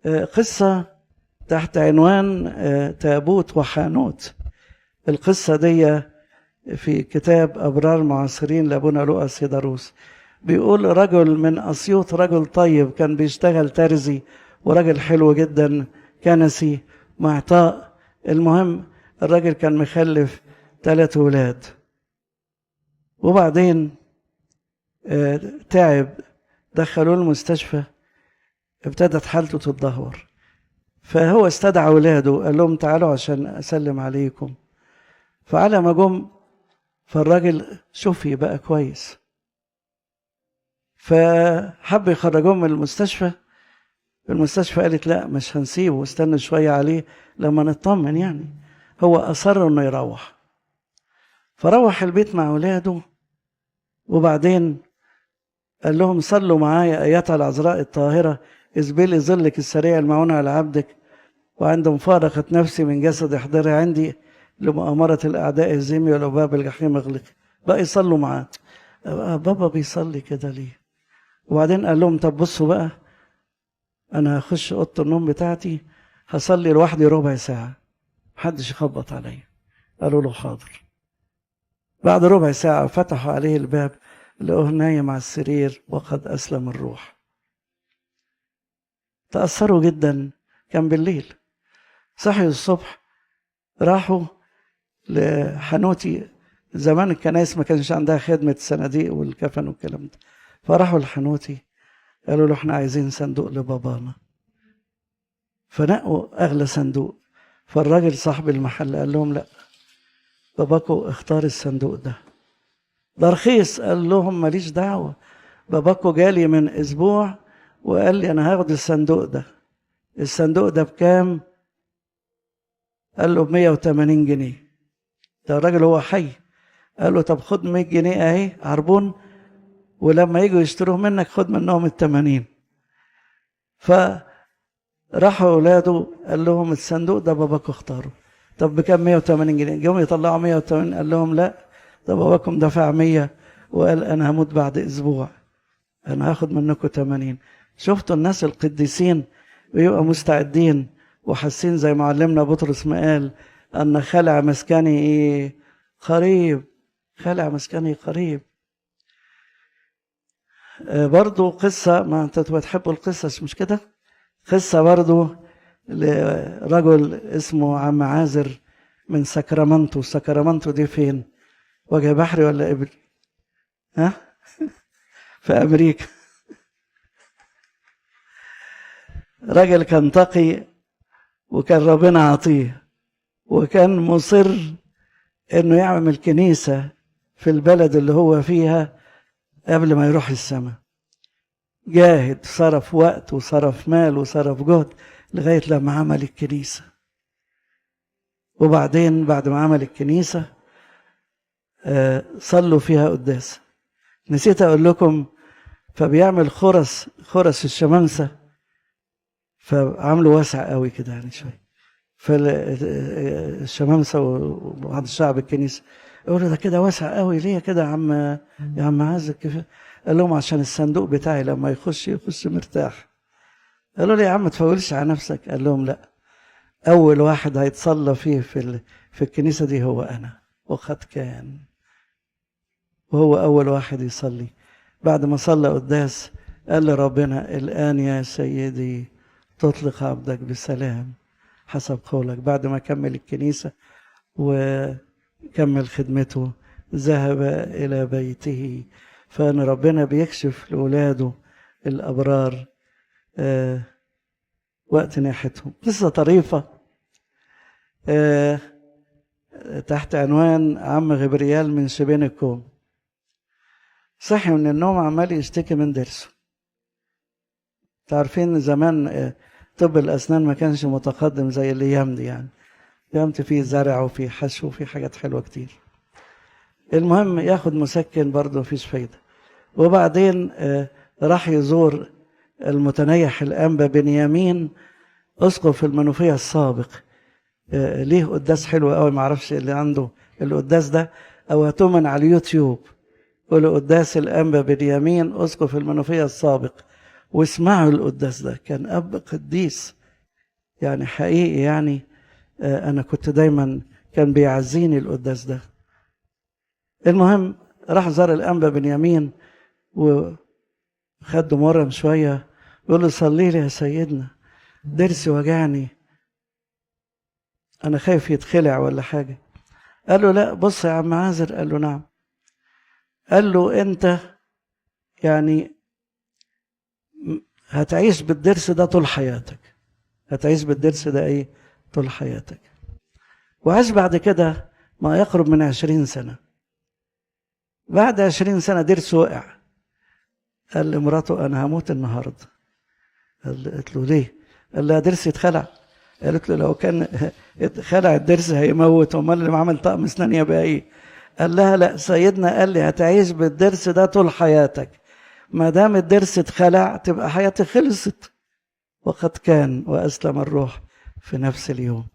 قصة تحت عنوان تابوت وحانوت. القصة دي في كتاب أبرار معاصرين لأبونا لوقا سيداروس. بيقول رجل من أسيوط، رجل طيب، كان بيشتغل ترزي، ورجل حلو جدا، كنسي معطاء. المهم الراجل كان مخلف 3 ولاد، وبعدين تعب، دخلوه المستشفى، ابتدت حالته تتدهور. فهو استدعى ولاده قال لهم تعالوا عشان أسلم عليكم. فعلى ما جم فالراجل شفي بقى كويس، فحب يخرجوهم من المستشفى. المستشفى قالت لا مش هنسيبه، استنى شوية عليه لما نطمن يعني. هو أصر انه يروح، فروح البيت مع ولاده. وبعدين قال لهم صلوا معايا ايتها العذراء الطاهرة، اسبلي ظلك السريع المعونة على عبدك، وعند مفارقة نفسي من جسد احضري عندي لمؤامرة الأعداء اهزمي ولباب الجحيم اغلقي. بقى يصلوا معاه. بابا بيصلي كده ليه؟ وبعدين قال لهم طب بصوا بقى، أنا هخش أوضة النوم بتاعتي هصلي لوحدي ربع ساعة، محدش يخبط عليا. قالوا له حاضر. بعد ربع ساعة فتحوا عليه الباب، لقوه نايم على السرير وقد أسلم الروح. تأثروا جدا. كان بالليل. صحيوا الصبح راحوا لحنوتي. زمان الكنائس ما كانش عندها خدمة الصناديق والكفن والكلام ده، فراحوا لحنوتي قالوا له احنا عايزين صندوق لبابانا. فنقوا أغلى صندوق. فالراجل صاحب المحل قال لهم لا، باباكو اختار الصندوق ده، ده رخيص. قال لهم ماليش دعوة، باباكو جالي من أسبوع وقال لي أنا هاخد الصندوق ده. الصندوق ده بكام؟ قال له ب180 جنيه. ده الراجل هو حي. قال له طب خد 100 جنيه اهي عربون، ولما يجوا يشتروه منك خد منهم 80. فراحوا اولاده قال لهم الصندوق ده باباكم اختاره. طب بكام؟ 180 جنيه. جم يطلعوا 180، قال لهم لا، ده باباكم دفع 100 وقال انا هموت بعد اسبوع، انا هاخد منكم 80. شفتوا الناس القديسين بيبقوا مستعدين وحاسين زي ما علمنا بطرس ما قال ان خلع مسكني ايه؟ قريب. خلع مسكني قريب. برضو قصة، ما انت بتحبوا القصص مش كده؟ قصة برضو لرجل اسمه عم عازر من ساكرامنتو. ساكرامنتو دي فين؟ وجه بحري ولا قبل؟ ها؟ في أمريكا. راجل كان تقي وكان ربنا عطيه، وكان مصر انه يعمل كنيسة في البلد اللي هو فيها قبل ما يروح السماء. جاهد، صرف وقت وصرف مال وصرف جهد لغاية لما عمل الكنيسة. وبعدين بعد ما عمل الكنيسة صلوا فيها قداس. نسيت أقول لكم، فبيعمل خرس الشمامسة، فعملوا واسع قوي كده يعني شوية. فالشمامسة وبعض الشعب الكنيسة يقولوا ده كده واسع قوي ليه كده يا عم عازر؟ كيف؟ قال لهم عشان الصندوق بتاعي لما يخش يخش مرتاح. قالوا لي يا عم تفولش على نفسك. قال لهم لا، أول واحد هيتصلى فيه في الكنيسة دي هو أنا، وقد كان، وهو أول واحد يصلي. بعد ما صلى قداس قال لربنا الآن يا سيدي تطلق عبدك بسلام حسب قولك. بعد ما كمل الكنيسة وكمل خدمته ذهب إلى بيته. فأن ربنا بيكشف لأولاده الأبرار وقت ناحيتهم. قصة طريفة تحت عنوان عم غبريال من شبين الكوم. صحي من النوم عمال يشتكي من ضرسه. تعرفين زمان طب الأسنان ما كانش متقدم زي الأيام دي، يعني الأيام فيه زرع وفيه حشو وفيه حاجات حلوة كتير. المهم ياخد مسكن برضه مفيش فايدة. وبعدين راح يزور المتنيح الأنبا بنيامين أسقف المنوفية السابق. ليه قداس حلو قوي، معرفش اللي عنده القداس ده أو هاتوه من على اليوتيوب. قولوا قداس الأنبا بنيامين أسقف المنوفية السابق، واسمعوا القداس ده. كان أب قديس يعني حقيقي، يعني أنا كنت دايما كان بيعزيني القداس ده. المهم راح زار الأنبا بنيامين وخده مرم شوية، يقول له صلي لي يا سيدنا، ضرسي وجعني، أنا خايف يتخلع ولا حاجة. قال له لا بص يا عم عازر. قال له نعم. قال له أنت يعني هتعيش بالضرس ده طول حياتك، هتعيش بالضرس ده إيه؟ طول حياتك. وعاش بعد كده ما يقرب من 20 سنة. بعد 20 سنة ضرسه وقع. قال لمراته أنا هموت النهاردة. قالت له ليه؟ قال لها ضرسي اتخلع. قالت له لو كان اتخلع الضرس هيموت، امال اللي عمل طقم اسنان يبقى ايه؟ قال لها لا، سيدنا قال لي هتعيش بالضرس ده طول حياتك، ما دام الضرس اتخلع تبقى حياتي خلصت. وقد كان، واسلم الروح في نفس اليوم.